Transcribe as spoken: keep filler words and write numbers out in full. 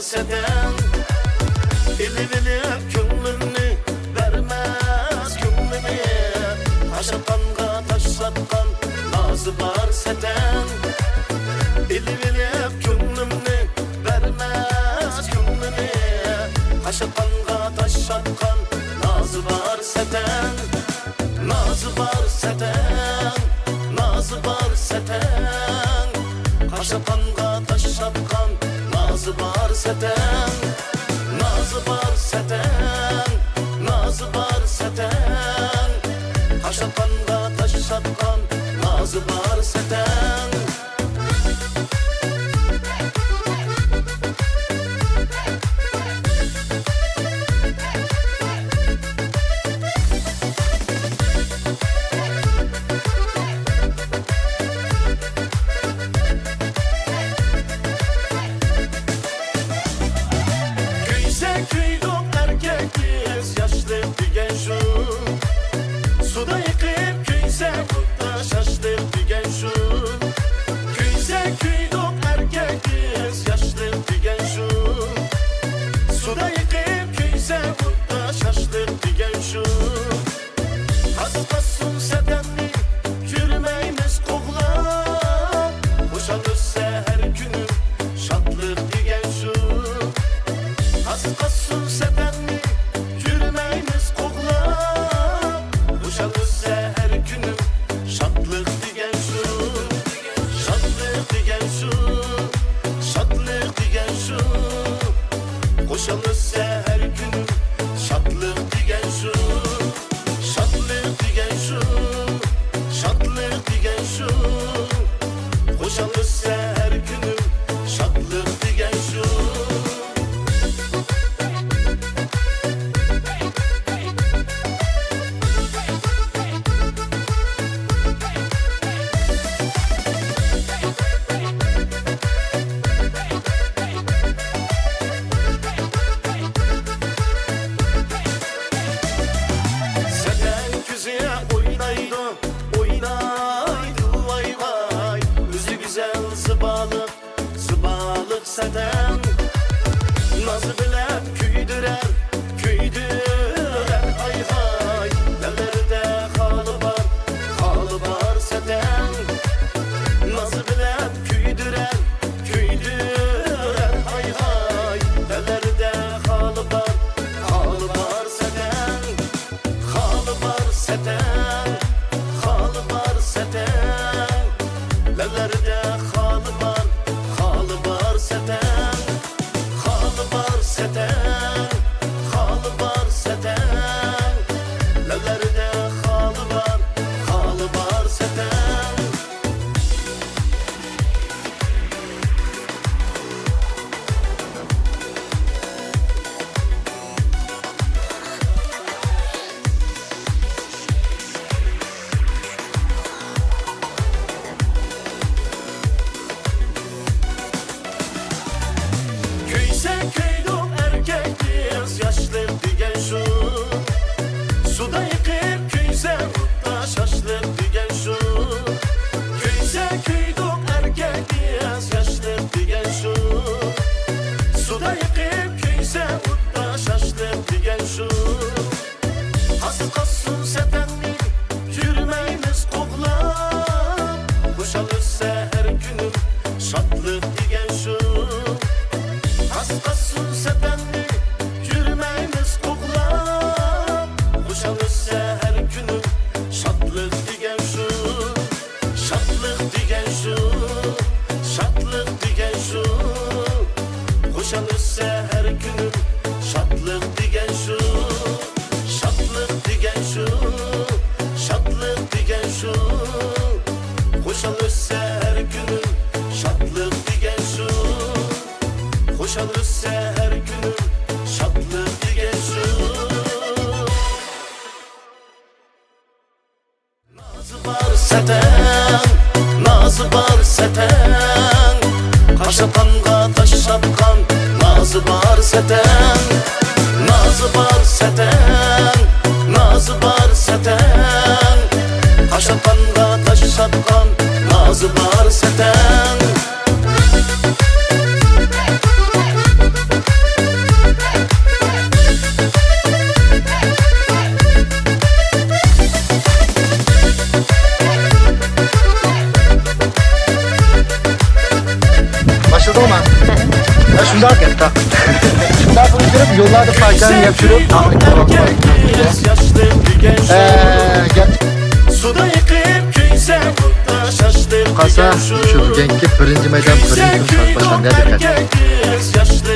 سەتەڭ، ئېلىۋېلىپ كۆڭلۈمنى، بەرمەس كۆڭلىنى. قاشاتقانغا تاشلاتقان نازى بار سەتەڭ. ئېلىۋېلىپ كۆڭلۈمنى، بەرمەس كۆڭلىنى. قاشاتقانغا تاشلاتقان نازى بار سەتەڭ. نازى بار سەتەڭ، نازى بار سەتەڭ. قاشاتقانغا تاشلاتقان نازى بار سەتەڭ. نازى بار سەتەڭ، نازى بار سەتەڭ. قاشاتقانغا تاشلاتقان نازى بار سەتەڭ. كۆيسە كۆيدۇق ئەركەك قىز، ياشلىق دېگەن شۇ. سۇدا ئېقىپ كۆيسە ئوتتا شاشلىق دېگەن شۇ. كۆيسە كۆيدۇق ئەركەك قىز، ياشلىق دېگەن شۇ. سۇدا ئېقىپ كۆيسە ئوتتا شاشلىق دېگەن شۇ. قاسقاسسۇن سەتەڭنى يۈرمەيمىز قوغلاپ، خۇشال ئۆتسە ھەر كۈنۈم شادلىق دېگەن شۇ. قاسقاسسۇن سەتەڭنى يۈرمەيمىز قوغلاپ، خۇشال ئۆتسە ھەر كۈنۈم شادلىق دېگەن شۇ. شادلىق دېگەن شۇ، شادلىق دېگەن شۇ. خۇشال ئۆتسە ھەر كۈنۈم شادلىق دېگەن شۇ. شادلىق دېگەن شۇ، شادلىق دېگەن شۇ. خۇشال ئۆتسە ھەر كۈنۈم شادلىق دېگەن شۇ. سەتەڭ كۈزى ئوينايدۇ، ئوينايدۇ، ۋاي، ۋاي. ئۆزى گۈزەل زىبالىق، زىبالىق سەتەڭ. نازى بىلەن كۆيدۈرەر، كۆيدۈرەر، ھاي، ھاي. لەۋلىرىدە خالى بار، خالى بار سەتەڭ. نازى بىلەن كۆيدۈرەر، كۆيدۈرەر، ھاي، ھاي. لەۋلىرىدە خالى بار، خالى بار سەتەڭ. خالى بار سەتەڭ، خالى بار سەتەڭ. لەۋلىرىدە خالى بار، خالى بار سەتەڭ. خالى بار سەتەڭ، خالى بار سەتەڭ. لەۋلىرىدە خالى بار، خالى بار سەتەڭ. كۆيسە كۆيدۇق ئەركەك قىز، ياشلىق دېگەن شۇ. سۇدا ئېقىپ كۆيسە ئوتتا شاشلىق دېگەن شۇ. كۆيسە كۆيدۇق ئەركەك قىز، ياشلىق دېگەن شۇ. سۇدا ئېقىپ كۆيسە ئوتتا شاشلىق دېگەن شۇ. قاسقاسسۇن سەتەڭنى يۈرمەيمىز قوغلاپ، خۇشال ئۆتسە ھەر كۈنۈم شادلىق دېگەن شۇ. قاسقاسسۇن سەتەڭنى يۈرمەيمىز قوغلاپ، خۇشال ئۆتسە ھەر كۈنۈم شادلىق دېگەن شۇ. شادلىق دېگەن شۇ، شادلىق دېگەن شۇ. خۇشال ئۆتسە ھەر كۈنۈم، شادلىق دېگەن شۇ. شادلىق دېگەن شۇ، شادلىق دېگەن شۇ. خۇشال ئۆتسە ھەر كۈنۈم، شادلىق دېگەن شۇ. خۇشال ئۆتسە ھەر كۈنۈم، شادلىق دېگەن شۇ. نازى بار سەتەڭ، نازى بار سەتەڭ. قاشاتقانغا تاش ئاتقان نازى بار سەتەڭ. نازى بار سەتەڭ، نازى بار سەتەڭ. قاشاتقانغا تاش ئاتقان نازى بار سەتەڭ. شۇنداق بولۇپ تۇرۇپ، يوللاردا پاكان يەپ يۈرۈپ، ئە، گەپ قالسا، شۇ بۈگۈنكى بىرىنچى مەيدان، بىرىنچى كۈن باشلاندى، دىققەت.